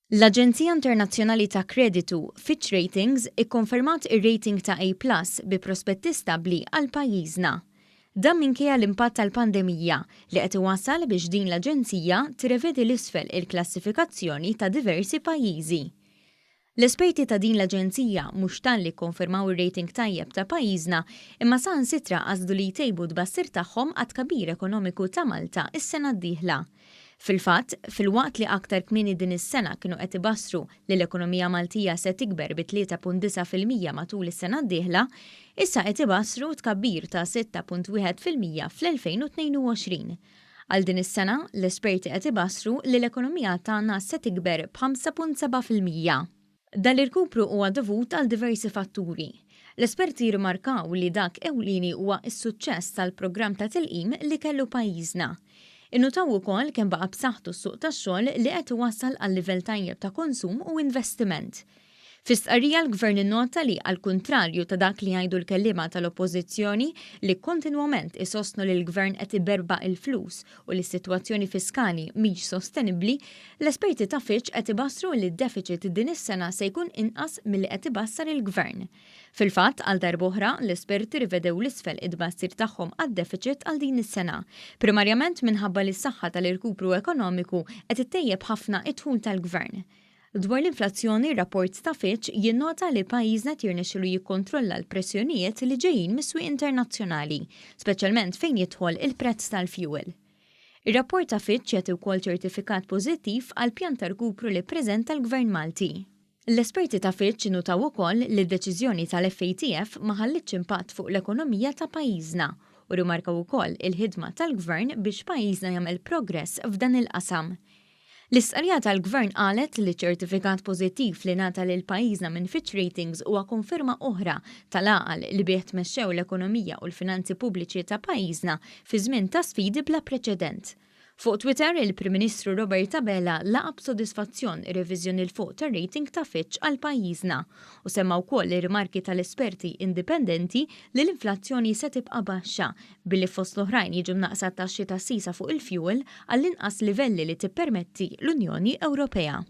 L-aġenzija internazzjonali ta' kreditu, Fitch Ratings, ikkonfermat ir-rating ta' A plus bi prospetti stabbli għal pajjiżna. Dan minkejja l-impatt tal-pandemija li qed iwassal biex din l-aġenzija tirrevedi 'l isfel il-klassifikazzjoni ta' diversi pajjiżi. L-esperti ta' din l-aġenzija mhux talli kkonfermaw ir-rating tajjeb ta' pajjiżna imma saħansitra qasdu li jtejbu t-tbassir tagħhom għat-tkabbir ekonomiku ta' Malta s-sena d-dieħla. Fil-fatt, filwaqt li aktar kmieni din is-sena kienu qed ibassru li l-ekonomija Maltija se tikber bi 3.9% matul is-sena d-dieħla, issa qed ibassru tkabbir ta' 6.1% fl-2022. Għal din is-sena, l-esperti qed ibassru li l-ekonomija tagħna se tikber b'5.7%. Dan l-irkupru huwa dovut għal diversi fatturi. L-esperti jirrimarkaw li dak ewlieni huwa s-suċċess tal-programm ta' tilqim li kellu pajjiżna. Innutaw ukoll kemm baqa' b'saħħtu s-suq tax-xogħol li qed iwassal għal livell tajjeb ta' konsum u investiment. Fi stqarrija l-Gvern innota li għall-kuntrarju ta' dak li jgħidu l-kelliema tal-Oppożizzjoni li kontinwament isostnu li l-Gvern qed iberbaq il-flus u li s-sitwazzjoni fiskali mhix sostenibbli, l-esperti ta' Fitch qed ibassru li d-defiċit din is-sena se jkun inqas milli qed ibassar il-Gvern. Fil-fatt, għal darb'oħra, l-esperti rrivedew 'l isfel it-tbassir tagħhom għad-defiċit għal din is-sena, primarjament minħabba li s-saħħa tal-irkupru ekonomiku qed ittejjeb ħafna d-dħul tal-Gvern. Dwar l-inflazzjoni, r-rapport ta' Fitch jinnota li pajjiżna qed jirnexxilu jikkontrolla l-pressjonijiet li ġejjin mis-swieq internazzjonali, speċjalment fejn jidħol il-prezz tal-fjuwil. Ir-rapport ta' Fitch jagħti wkoll ċertifikat pożittiv għall-pjan ta' rkupru li ppreżenta l-Gvern Malti. L-esperti ta' Fitch innutaw ukoll li d-deċiżjoni tal-FATF ma ħallitx impatt fuq l-ekonomija ta' pajjiżna u rrimarkaw ukoll il-ħidma tal-Gvern biex pajjiżna jagħmel progress f'dan il-qasam. L-istqarrija tal-Gvern qalet li ċ-ċertifikat pożittiv li ngħata lil pajjiżna minn Fitch Ratings huwa konferma oħra tal-għaqal li bih tmexxew l-ekonomija u l-finanzi pubbliċi ta' pajjiżna fi żmien ta' sfidi bla preċedent. Fuq Twitter, il-Prim Ministru Robert Abela laqa' b'sodisfazzjon ir-reviżjoni 'l fuq tar-rating ta' Fitch għal pajjiżna u semma wkoll ir-rimarki tal-esperti indipendenti li l-inflazzjoni se tibqa' baxxa billi fost l-oħrajn jiġu mnaqqsa t-taxxi tas-sisa fuq il-fjuwil għall-inqas livelli li tippermetti l-Unjoni Ewropea.